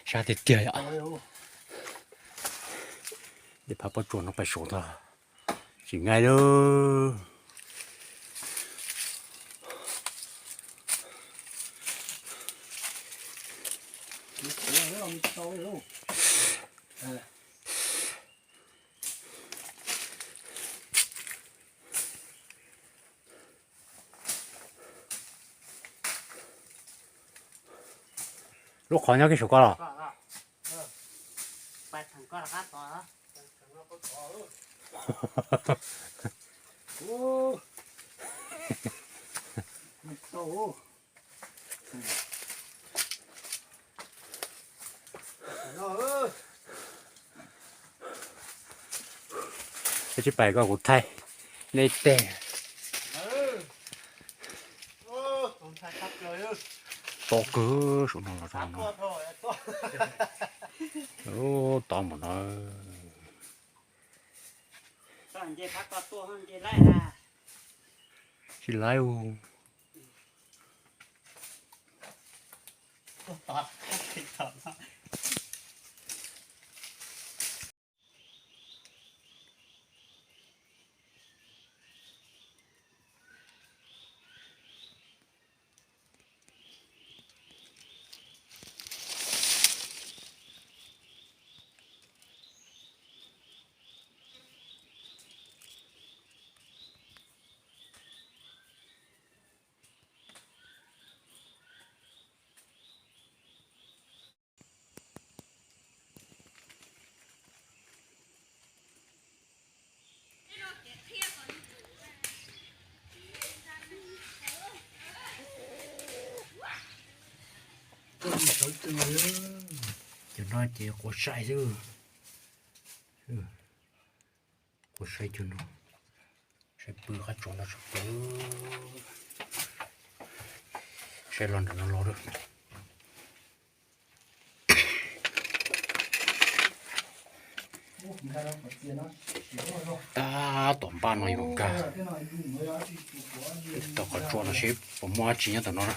Sab tiag tiag yom. Dej phav pob tsuas no pais saum tag, tsis nqaij lawm. Lub qhov nyob kiag saum ko los? Peb tsis pais ko kuv thaij nej teg. Tob kawg saum no los tso no. Tob npaum no. Tsis laib u. Cov no ces quav sai xwb. Quav sai cov no. Saib pw qab tsuas no tsis pw. Saib los nram no los lawm. Tab tom npaj no yuav nkag. Tau qhov tsua no seb puas muaj dab tsi nyob tom no na.